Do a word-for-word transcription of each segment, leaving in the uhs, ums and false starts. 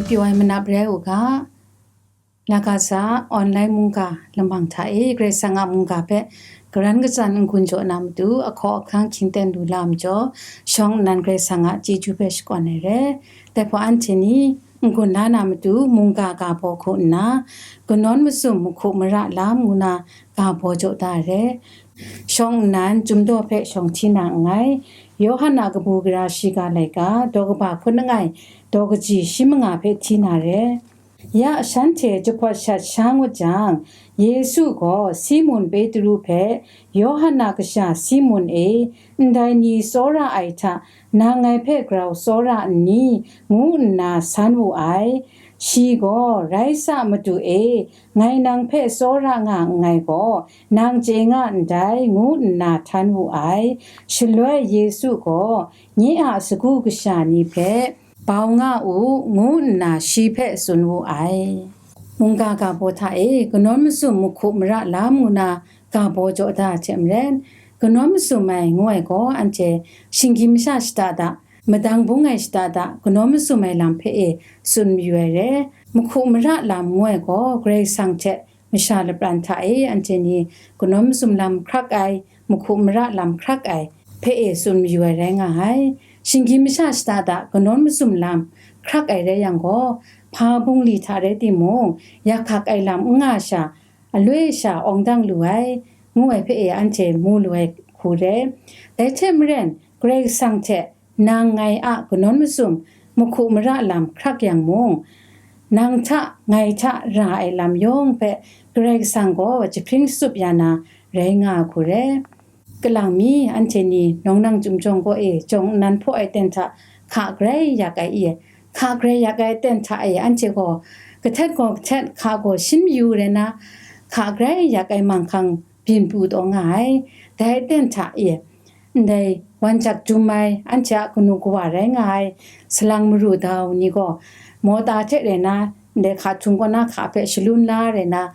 Pyaw ai manap rai u ga, Lagaza online mungga lamang hta e Karai Kasang a mungga hpe karan katsan n-gun jaw na matu, ahkaw ahkang hkying ten lu la majaw, shawng nnan Karai Kasang a chyeju hpe shakawn ai re. Dai hpaw anhte ni n-gun la na matu, mungga ga baw hku nna, kanawn masum mahku mara lam ngu na ga baw jaw da ai re. Shawng nnan, Chyum Daw hpe shawng hti na nngai. Yawhan a kabu gara shiga laika, daw kaba hkun langai, daw kaji shi manga hpe hti na re. Ya shanhte jahpawt shat sha ngut jang, Yesu gaw Simun Petru hpe, Yawhan a kasha Simun e, ndai ni tsawra ai hta nang ngai hpe grau tsawra nni? Ngu nna san wu ai. Shi gaw, Rai sa, Madu e, ngai nang hpe tsawra nga nngai gaw, nang chye nga ndai, ngu nna htan wu ai. Shaloi Yesu gaw nye a sagu kasha ni hpe, Bau nga u, ngu nna shi hpe tsun wu ai. Mungga ga baw hta e kanawn masum mahku mara lam ngu na ga baw jaw da ai hte maren, kanawn masum ai ngu ai gaw anhte shinggyim masha shada da, madang bung ai shada da, kanawn masum ai lam hpe e tsun mayu ai re. Mahku mara lam ngu ai gaw Karai Kasang hte masha lapran hta e anhte ni kanawn masum lam hkrak ai, mahku mara lam hkrak ai hpe e tsun mayu ai rai nga ai. Shinggyim masha shada da kanawn masum lam hkrak ai rai yang gaw, hpa bungli hta rai timung, yak hkak ai lam n nga sha, aloi sha awng dang lu ai, ngu ai hpe e anhte mu lu ai hku re. Dai hte maren, Karai Kasang hte nang ngai a kanawn masum mahku mara lam hkrak yang mung, nang hta ngai hta ra ai lam yawng hpe Karai Kasang gaw jahpring shatsup ya na rai nga ai hku re. Kalang mi anhte ni nawng nang chyum jawng kaw e jawng nnan hpaw ai ten hta hka grai yak ai i, hka grai yak ai ten hta e anhte gaw kahtet gaw kahtet, hka gaw shin mayu rai na, hka grai yak ai manghkang byin pru taw nga ai. Dai ten hta e, ndai wan jak jum ai, anhte a kanu kawa rai nga ai, salang maru dau ni gaw, mawta hte rai na, ndai hka htung kaw na hka hpe shalun la rai na,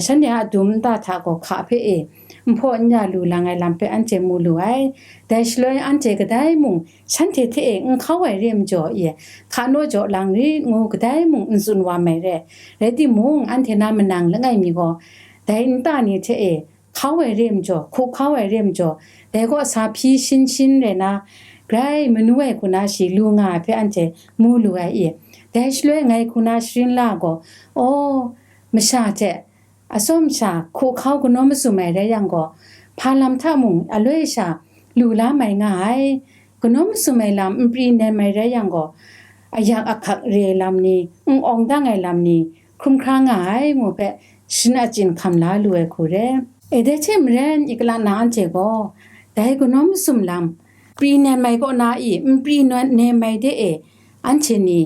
shanhte a dum nta hta gaw hka hpe e, n hpaw n ya lu lang ai lam hpe anhte mu lu ai. Dai shaloi anhte kadai mung shanhte hte e n hkau ai re majaw e, hka naw jaw lang rit ngu kadai mung n tsun wa mai re. Rai timung, anhte na manang langai mi gaw, dai nta ni hte e, hkau ai re majaw, hku hkau ai re majaw, dai kaw sa hpyi shin shin rai na, grai manu ai hku na shi lu nga ai hpe anhte mu lu ai i? Dai shaloi ngai hku na sharin la gaw, aw, masha hte atsawm sha hku hkau kanawn masum ai rai yang gaw, hpa lam hta mung aloi sha lu la mai nga ai. Kanawn masum ai lam n pri nem ai rai yang gaw, ayak ahkak re ai lam ni, n awng dang ai lam ni, hkrum hkra nga ai ngu hpe, shin achyin hkam la lu ai hku re. E, dai hte maren, i kala na anhte gaw, dai kanawn masum lam pri nem ai kaw na i, n pri nem ai de e, anhte ni,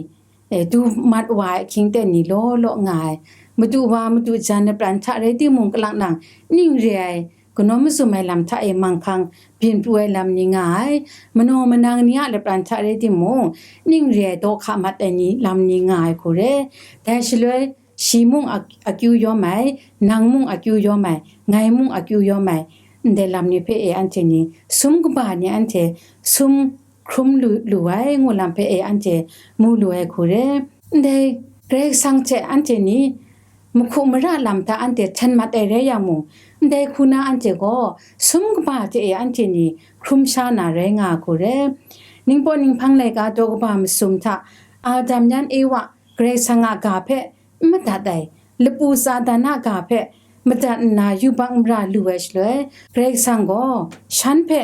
e, du mat wa ai ahkying ten ni law law nga ai. Madu wa, madu jan lapran hta rai timung, kalak nang ning re ai, kanawn masum ai lam hta e manghkang byin pru ai lam ni nga ai, manaw manang ni a lapran hta rai timung, ning re ai daw hka mat ai ni lam ni nga ai hku re. Dai shaloi, shi mung ak-, akyu yawm ai, nang mung akyu yawm ai, ngai mung akyu yawm ai, ndai lam ni hpe e anhte ni sum kaba ni anhte sum hkrum lu, lu ai ngu lam hpe e anhte mu lu ai hku re. Ndai Karai Kasang hte anhte ni mahku mara lam hta anhte hten mat ai rai yang mung, ndai hku na anhte gaw sum kaba hte e anhte ni hkrum sha na rai nga ai hku re. Ningpawt ninghpang laika daw kaba masum hta, Adam yan Ewa Karai Kasang a ga hpe n madat ai, lapu Satan a ga hpe madat nna yubak mara lu ai shaloi, Karai Kasang gaw shan hpe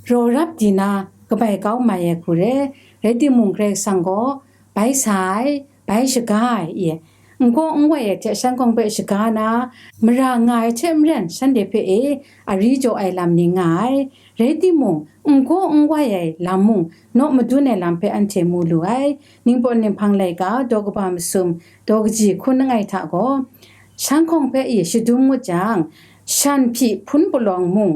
raw rap di na kabai kau mai ai hku re. Rai timung, Karai Kasang gaw bai sa ai, bai shaga ai, i, n gaw n wai ai hte shan gawng hpe shaga na, mara nga ai hte maren shanhte hpe e ari jaw ai lam ni nga ai. Rai timung, n gaw n wai ai lam mung, naw madun ai lam hpe anhte mu lu ai. Ningpawt ninghpang laika daw kaba masum, daw kaji hkun langai hta gaw, shan hkawng hpe i shadum ngut jang, shan hpyi hpun palawng mung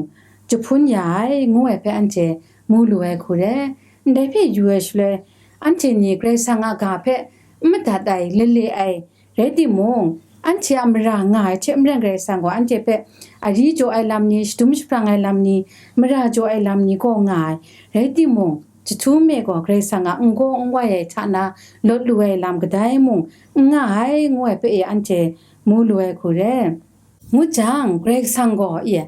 jahpun ya ai, ngu ai hpe anhte mu lu ai hku re. Ndai hpe yu ai shaloi, anhte ni Karai Kasang a ga hpe n madat ai, lale ai, rai timung, anhte a mara nga ai hte maren Karai Kasang gaw anhte hpe ari jaw ai lam ni, shadum jahprang ai lam ni, mara jaw ai lam ni gaw nga ai. Rai timung, jahtum e gaw Karai Kasang a n-gaw n-wai ai hta na lawt lu ai lam kadai mung n nga ai, ngu ai hpe e anhte mu lu ai hku re. Ngu jang, Karai Kasang gaw, e,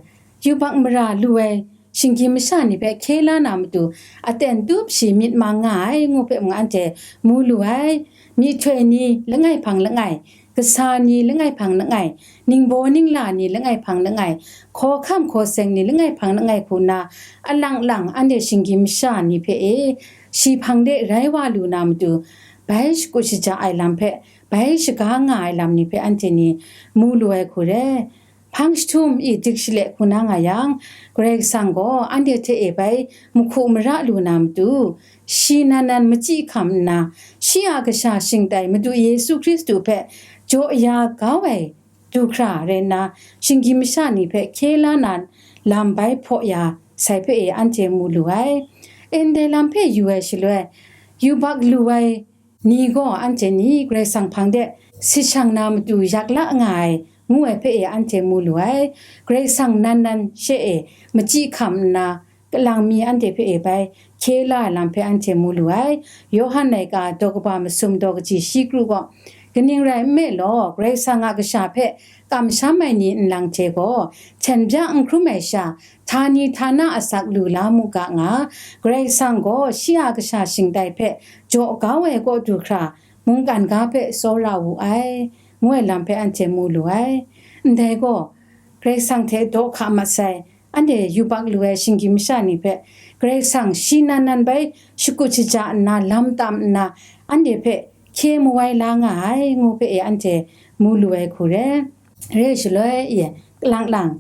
yubak mara lu ai shinggyim masha ni hpe hkye la na matu, aten tup shi myit mang nga ai, ngu hpe mung anhte mu lu ai. Myihtoi ni langai hpang langai, kasa ni langai hpang langai, ningbaw ningla ni langai hpang langai, hkawhkam hkaw seng ni langai hpang langai hku nna, alang lang anhte shinggyim masha ni hpe e, shi hpang de rai wa lu na matu, bai shakut shaja ai lam hpe, bai shaga nga ai lam ni hpe anhte ni mu lu ai hku re. Hpang jahtum i dik shale hku na nga yang, Karai Kasang gaw anhte hte e bai mahku mara lu na matu, shi nan nan machyi hkam nna, shi a kasha shingtai Madu Yesu Hkristu hpe jaw ya kau ai du hkra rai nna, shinggyim masha ni hpe hkye la na lam bai hpaw ya sai hpe e anhte mu lu ai. E, ndai lam hpe yu ai shaloi, yubak lu ai ni gaw anhte ni Karai Kasang hpang de si shang na matu yak la nga ai, ngu ai hpe e anhte mu lu ai. Karai Kasang nan nan she e machyi hkam nna, kalang mi anhte hpe e bai hkye la ai lam hpe anhte mu lu ai. Yawhan laika daw kaba masum daw kaji shi kru gaw, kaning rai nme law, Karai Kasang a kasha hpe kamsham ai ni nlang hte gaw, hten bya n hkrum ai sha, htani htana asak lu la mu ga nga, Karai Kasang gaw shi a kasha shingtai hpe jaw kau ai kaw du hkra, mungkan ga hpe tsawra wu ai, ngu ai lam hpe anhte mu lu ai. Ndai gaw, Karai Kasang hte daw hka mat sai, anhte yubak lu ai shinggyim masha ni hpe, Karai Kasang shi nan nan bai shakut shaja nna, lam tam nna, anhte hpe hkye mawai la nga ai, ngu hpe e anhte mu lu ai hku re. Re shaloi, e, kalang lang,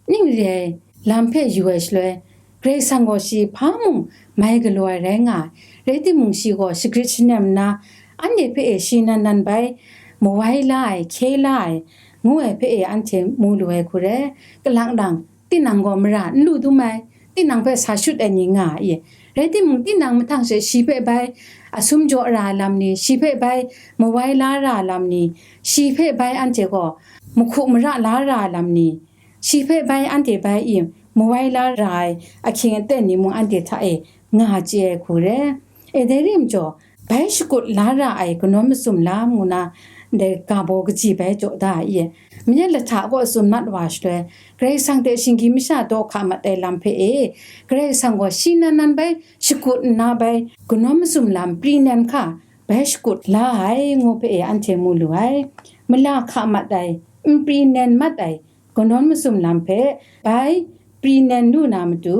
ning re ai lam hpe yu ai shaloi, Karai Kasang gaw shi hpa mung mai galaw ai rai nga ai, rai timung, shi gaw shagrit shanem nna, anhte hpe e shi nan nan bai mawai la ai, hkye la ai, ngu ai hpe e anhte mu lu ai hku re. Kalang lang, tinang gaw mara n lu dum ai, tinang hpe sa shut ai ni nga ai. Rai timung, tinang mahtang she shi hpe bai asum jaw ra ai lam ni, shi hpe bai mawai la ra ai lam ni, shi hpe bai anhte gaw mahku mara la ra ai lam ni, shi hpe bai anhte bai i mawai la ra ai ahkying aten ni mung anhte hta e nga chye ai hku re. E, dai ri majaw, bai shakut la ra ai kanawn masum lam ngu na, ndai ga baw kaji bai jaw da ai. Manyan lahta kaw tsun mat wa shaloi, Karai Kasang hte shinggyim masha daw hka mat ai lam hpe e, Karai Kasang gaw shi nan nan bai shakut nna bai kanawn masum lam pri nem hka bai shakut la ai, ngu hpe e anhte mu lu ai. Mala hka mat ai, n pri nen mat ai, kanawn masum lam hpe bai pri nen lu na matu,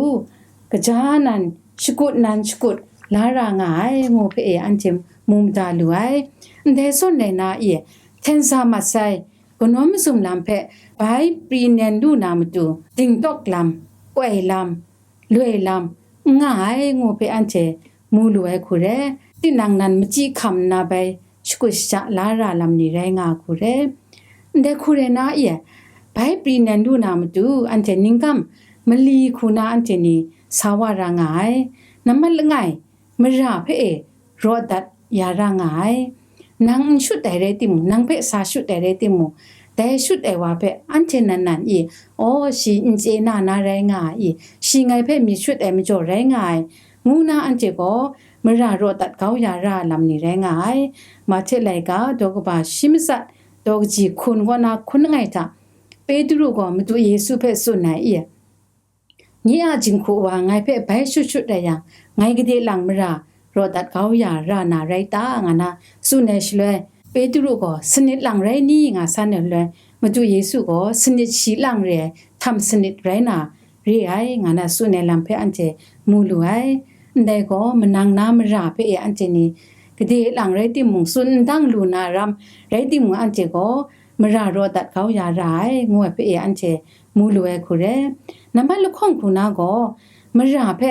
kaja nan shakut nan shakut la ra nga ai, ngu hpe e anhte mu mada lu ai. Ndai zawn rai na e, hten sa mat sai, kanawn masum lam hpe bai pri nen lu na matu, dingtawk lam, koi lam, loi lam, n nga ai, ngu hpe anhte mu lu ai hku re. Tinang nan machyi hkam nna bai shakut shaja la ra lam ni rai nga hku re. Ndai hku re na e, bai pri nen lu na matu, anhte ningkam mali hku na anhte ni sa wa ra nga ai. Nambat langai, mara hpe e raw dat ya ra nga ai. Nang n shut ai rai timung, nang hpe sa shut ai rai timung, dai shut ai wa hpe anhte nan nan i, "Aw, shi n chye na na rai nga ai, shi ngai hpe myit shut ai majaw rai nga ai," ngu na anhte gaw mara raw dat kau ya ra ai lam ni rai nga ai. Mahte laika daw kaba shi matsat, daw kaji hkun kaw na hkun langai hta, Petru gaw Madu Yesu hpe tsun ai i, "Nye a jinghku wa ngai hpe bai shut shut rai yang, ngai gade lang mara raw dat kau ya ra na rai ta?" nga na tsun ai shaloi, Petru gaw, "Sanit lang rai ni?" nga san ai shaloi, Madu Yesu gaw, "Sanit shi lang re ai htam sanit rai na re ai," nga na tsun ai lam hpe anhte mu lu ai. Ndai gaw, manang na mara hpe e anhte ni gade lang rai timung, tsun n dang lu na ram rai timung, anhte gaw mara raw dat kau ya ra ai, ngu ai hpe e anhte mu lu ai hku re. Nambat lahkawng hku na gaw, mara hpe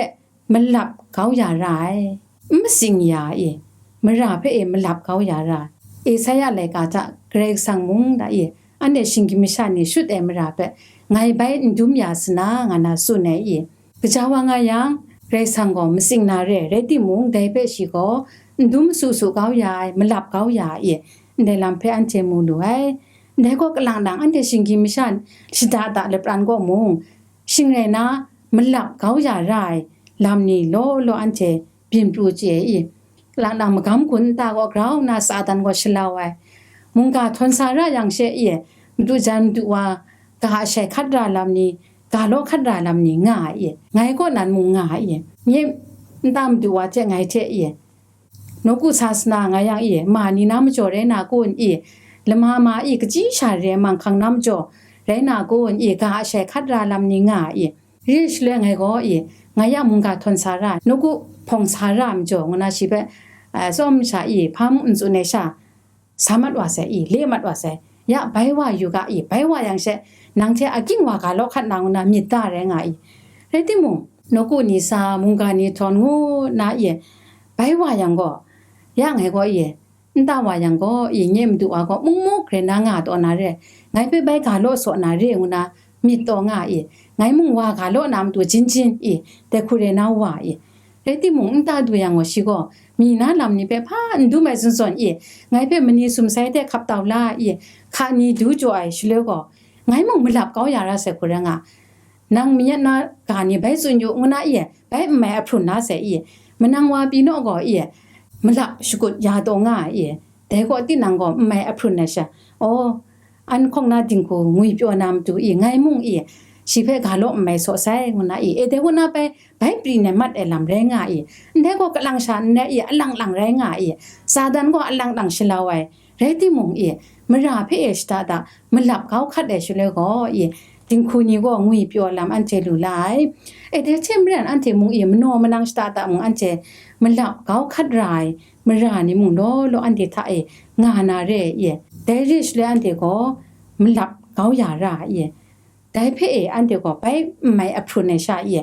malap kau ya ra ai, n matsing ya i, mara hpe e malap kau ya ra ai. Esaia laika hta, Karai Kasang mung da i, anhte shinggyim masha ni shut ai mara hpe ngai bai n dum ya sa na, nga na tsun ai i, kaja wa nga yang, Karai Kasang gaw matsing na re ai, rai timung, dai hpe shi gaw n dum su su kau ya ai, malap kau ya ai, ndai lam hpe anhte mu lu ai. Ndai gaw kalang lang anhte shinggyim masha shada da lapran gaw mung, shing rai na, malap kau ya ra ai lam ni law law anhte byin pru chye i, lang lang magam gun nta gaw grau nna Satan gaw shalau ai. Mungga htawn sa ra yang she i, madu jan madu wa ga ashai hkat ra lam ni, ga law hkat ra lam ni nga ai i, ngai kaw nan mung nga ai i, nye nta madu wa hte ngai hte i, nawku sasana nga yang i, ma ni na majaw rai na kun i, lama ma i, kaji sha re ai manghkang na majaw rai na kun i, ga ashai hkat ra lam ni nga ai i, re shaloi ngai gaw i, ngai a mungga htawn sa ra, nawku hpawng sa ra majaw, ngu na shi hpe, a, tsawm sha i, hpa mu n tsun ai sha, sa mat wa sai i, le mat wa sai, ya bai wa yu ga i, bai wa yang she, nang hte aking wa ga law hkat na ngu na myit da rai nga i. Rai timung, nawku ni sa, mungga ni htawn ngu na i, bai wa yang gaw, ya ngai gaw i, nta wa yang gaw i, nye madu wa gaw mung muk rai na nga taw na re, ngai hpe bai ga law saw na re ngu na myit taw nga i, ngai mung wa ga law na matu jin jin i, dai hku rai na wa i. Rai timung, nta du yang gaw shi gaw, mi na lam ni hpe hpa n dum ai zawn zawn i, ngai hpe mani sumsai hte hkap tau la i, hka ni du jaw ai shaloi gaw, ngai mung malap kau ya ra sai hku rai nga. Nang mi na ga ni bai tsun yu, ngu na i, bai n mai ahprun na sai i, manang wa pyi naw gaw i, malap shakut ya taw nga ai i, dai gaw tinang gaw n mai ahprun ai sha, aw, an hkawng na dinghku ngwi pyaw na matu i, ngai mung i, shi hpe ga law n mai saw sai, ngu na i, e dai kaw na bai, bai pri nai mat ai lam rai nga i, ndai gaw kalang sha n rai i, alang lang rai nga i, Satan gaw alang lang shalau ai, rai timung i, mara hpe e shada da, malap kau hkat ai shaloi gaw i, dinghku ni gaw ngwi pyaw lam anhte lu la ai. E dai hte maren anhte mung i, manaw manang shada da mung anhte malap kau hkat ra ai, mara ni mung law law anhte hta e nga na re i, dai re shaloi anhte gaw malap kau ya ra i, dai hpe e anhte gaw bai n mai ahprun ai sha i,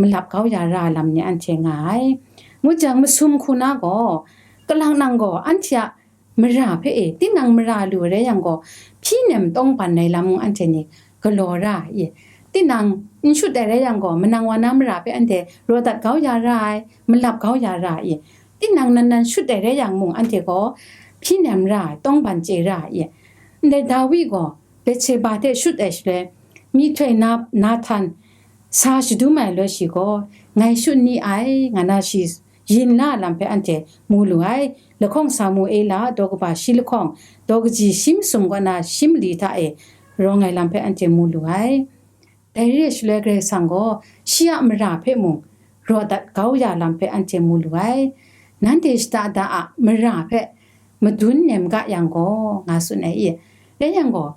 malap kau ya ra lam ni anhte nga ai. Ngu jang, masum hku na gaw, kalang nang gaw anhte a mara hpe e, tinang mara lu rai yang gaw, hpyi nem tawng ban ai lam mung anhte ni galaw ra i, tinang n shut ai rai yang gaw, manang wa na mara hpe anhte raw dat kau ya ra ai, malap kau ya ra i, tinang nan nan shut ai rai yang mung anhte gaw hpyi nem ra ai, tawng ban chye ra i. Ndai Dawi gaw Betsheba hte shut ai shaloi, myihtoi na Nahtan sa shadum ai loi shi gaw, ngai shut ni ai, nga na shi yin la lam hpe anhte mu lu ai. Lahkawng Samuela daw kaba shi lahkawng, daw kaji shi masum kaw na shi mali hta e rawng ai lam hpe anhte mu lu ai. Dai re ai shaloi Karai Kasang gaw shi a mara hpe mung raw dat kau ya lam hpe anhte mu lu ai. Nanhte shada da a mara hpe madun nem ga yang gaw, nga tsun ai i. Rai yang gaw,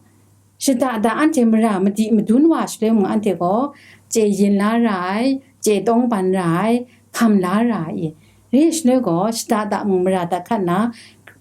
shada da anhte mara madi madun wa shaloi mung anhte gaw, chye yin la ra ai, chye tawng ban ra ai, hkam la ra ai i. Re ai shaloi gaw, shada da mung mara dat hkat nna,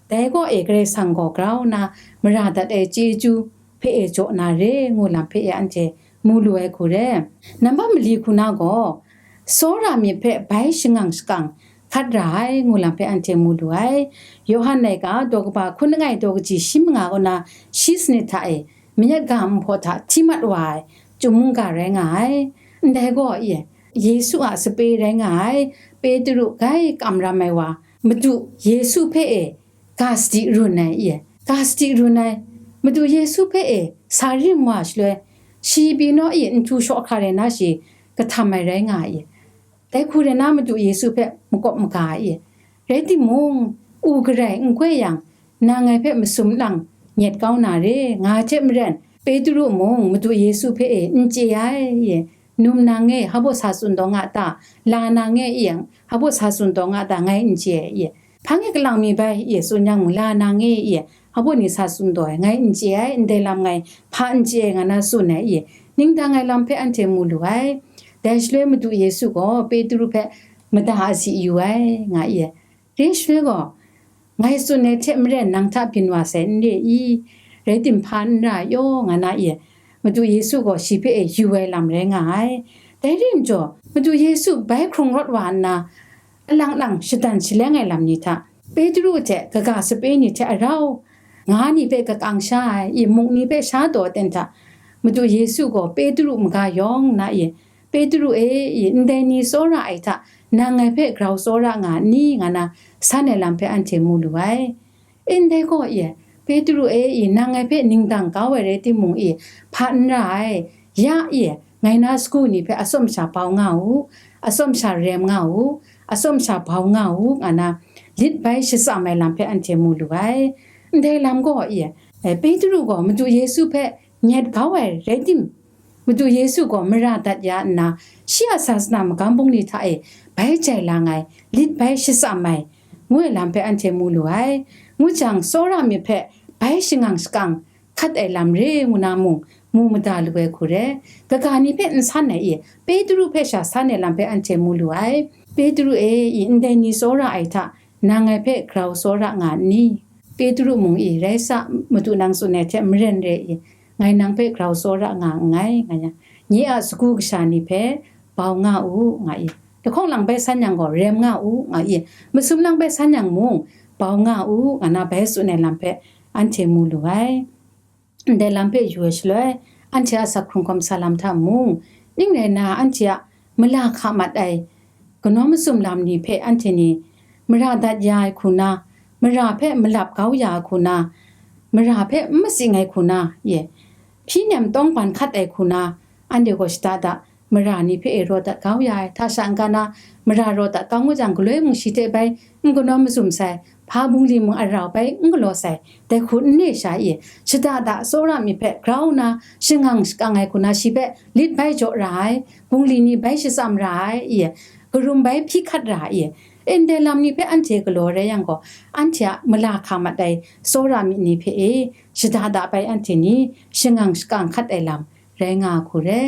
dai gaw e Karai Kasang gaw grau nna mara dat ai chyeju hpe e jaw na re ngu lam hpe e anhte mu lu ai hku re. Nambat mali hku na gaw, tsawra myit hpe bai shangang shakang hkat ra ai, ngu lam hpe anhte mu lu ai. Yawhan laika daw kaba hkun langai daw kaji shi manga kaw na shi sanit hta e, manyat ga nhpaw hta hti mat wa ai chyum mungga rai nga ai. Ndai gaw, Yesu a sape rai nga ai, Petru grai kamram ai wa, Madu Yesu hpe e ga sadi run ai i, ga sadi run ai, Madu Yesu hpe e sa rim wa shaloi, shi pyi naw i nhtu shaw hkra rai na shi kahtam ai rai nga ai i, dai hku rai na Madu Yesu hpe makawp maga ai i, rai timung, u garai n goi yang, nang ngai hpe masum lang nyet kau na re, nga hte maren, Petru mung Madu Yesu hpe e n chye ai i, num nang e hpa baw sa tsun taw nga ta, la nang e i, hpa baw sa tsun taw nga ta, ngai n chye ai i, hpa nge kalang mi bai i tsun yang mung, la nang e i, hpa baw ni sa tsun taw ai, ngai n chye ai, ndai lam ngai hpa n chye ai, nga na tsun ai i, ning dang ai lam hpe anhte mu lu ai. Dai shaloi Madu Yesu gaw Petru hpe mada asi yu ai, nga i, re shaloi gaw, ngai tsun ai hte maren nang hta byin wa sai n re i? Rai tim hpa n ra yaw, nga na i, Madu Yesu gaw shi hpe e yu ai lam rai nga ai. Dai rim jaw, Madu Yesu bai hkrung rawt wa nna, alang lang shadan shaleng ai lam ni hta, Petru hte kaga sape ni hte arau, nga ni hpe kakang sha ai, i muk ni hpe sha taw ten hta, Madu Yesu gaw Petru maga yawng na i, Petru e, i ndai ni tsawra ai hta, nang ngai hpe grau tsawra nga n ni, nga na san ai lam hpe anhte mu lu ai. Ndai gaw i, Petru e, i nang ngai hpe ning dang kau ai rai timung i, hpa n ra ai, ya i, ngai na sagu ni hpe atsawm sha bau nga u, atsawm sha rem nga u, atsawm sha bau nga u, nga na lit bai shatsam ai lam hpe anhte mu lu ai. Ndai lam gaw, e, e, Petru gaw Madu Yesu hpe nyet kau ai rai tim, Madu Yesu gaw mara dat ya nna, shi a sasana magam bungli hta e bai jai lang ai, lit bai shatsam ai, ngu ai lam hpe anhte mu lu ai. Ngu jang, tsawra myit hpe bai shangang shakang hkat ai lam re ngu na mung, mu mada lu ai hku re, kaga ni hpe n san ai i, Petru hpe sha san ai lam hpe anhte mu lu ai. Petru e, i, ndai ni tsawra ai hta, nang ngai hpe grau tsawra nga n ni? Petru mung i, rai sa, Madu nang tsun ai hte maren re i, ngai nang hpe grau tsawra nga nngai, nga yang, nye a sagu kasha ni hpe bau nga u, nga i, lahkawng lang bai san yang gaw, rem nga u, nga i, masum lang bai san yang mung, bau nga u, nga na bai tsun ai lam hpe anhte mu lu ai. Ndai lam hpe yu ai shaloi, anhte a asak hkrung hkawm sa lam hta mung, ning rai na, anhte a mala hka mat ai kanawn masum lam ni hpe anhte ni mara dat ya ai hku na, mara hpe malap kau ya ai hku na, mara hpe n matsing ai hku na, ye, hpyi nem tawng ban hkat ai hku na, anhte gaw shada da, mara ni hpe e raw dat kau ya ai, hta sha n-ga na, mara raw dat kau ngut jang, galoi mung shi hte bai n kanawn masum sai, hpa bungli mung a rau bai n galaw sai, dai hku n re sha i, shada da tsawra myit hpe grau nna shangang shakang ai hku na, shi hpe lit bai jaw ra ai, bungli ni bai shatsam ra ai i, karum bai hpyi hkat ra ai i, ndai lam ni hpe anhte galaw rai yang gaw, anhte a mala hka mat ai tsawra myit ni hpe e, shada da bai anhte ni shangang shakang hkat ai lam rai nga hku re.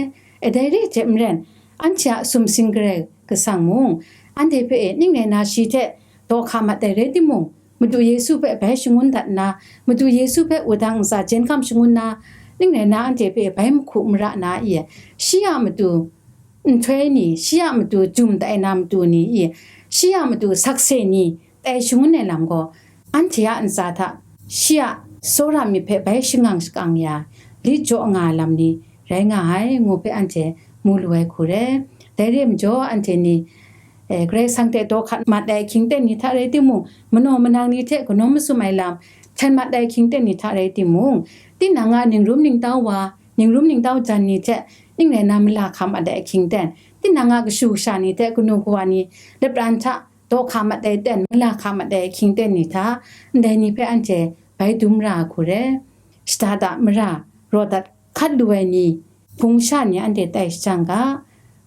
E, dai re ai hte maren, anhte a sumsing Karai Kasang mung, anhte hpe e ning rai na, shi hte daw hka mat ai rai timung, Madu Yesu hpe bai shangun dat nna, Madu Yesu hpe wudang ntsa jen hkam shangun na, ning rai na, anhte hpe bai mahku mara na i, shi a matu nhtoi ni, shi a matu jum tai na matu ni i, shi a matu sakse ni tai shangun ai lam gaw, anhte a ntsa hta shi a tsawra myit hpe bai shangang shakang ya, lit jaw nga ai lam ni rai nga ai, ngu hpe anhte mu lu ai hku re. Dai re ai majaw, anhte ni, e, Karai Kasang hte daw hkat mat ai ahkying ten ni hta rai timung, manaw manang ni hte kanawn masum ai lam hten mat ai ahkying ten ni hta rai timung, tinang a ningrum ningtau wa, ningrum ningtau jan ni hte ning rai na mala hka mat ai ahkying ten, tinang a kashu kasha ni hte kanu kawa ni lapran hta daw hka mat ai ten, mala hka mat ai ahkying ten ni hta, ndai ni hpe anhte bai dum ra ai hku re. Shada da mara raw dat hkat lu ai ni, hpung sha ni anhte tai shajang ga,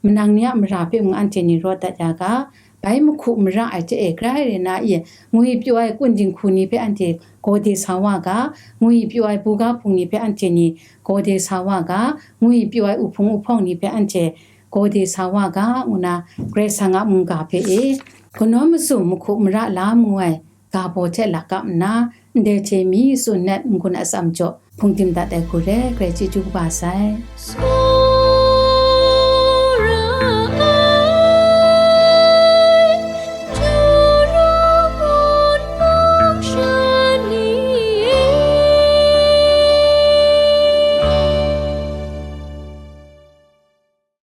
manang ni a mara hpe mung anhte ni raw dat ya ga, bai mahku mara ai hte e, grai rai na i, ngwi pyaw ai kun dinghku ni hpe anhte gawde sa wa ga, ngwi pyaw ai buga hpung ni hpe anhte ni gawde sa wa ga, ngwi pyaw ai uhpung uhpawng ni hpe anhte gawde sa wa ga, ngu na Karai Kasang a mungga hpe e, kanawn masum mahku mara lam ngu ai ga baw hte lakap nna, ndai hte mi tsun net n-gun atsam jaw hpungdim dat ai hku re, Karai chyeju kaba sai.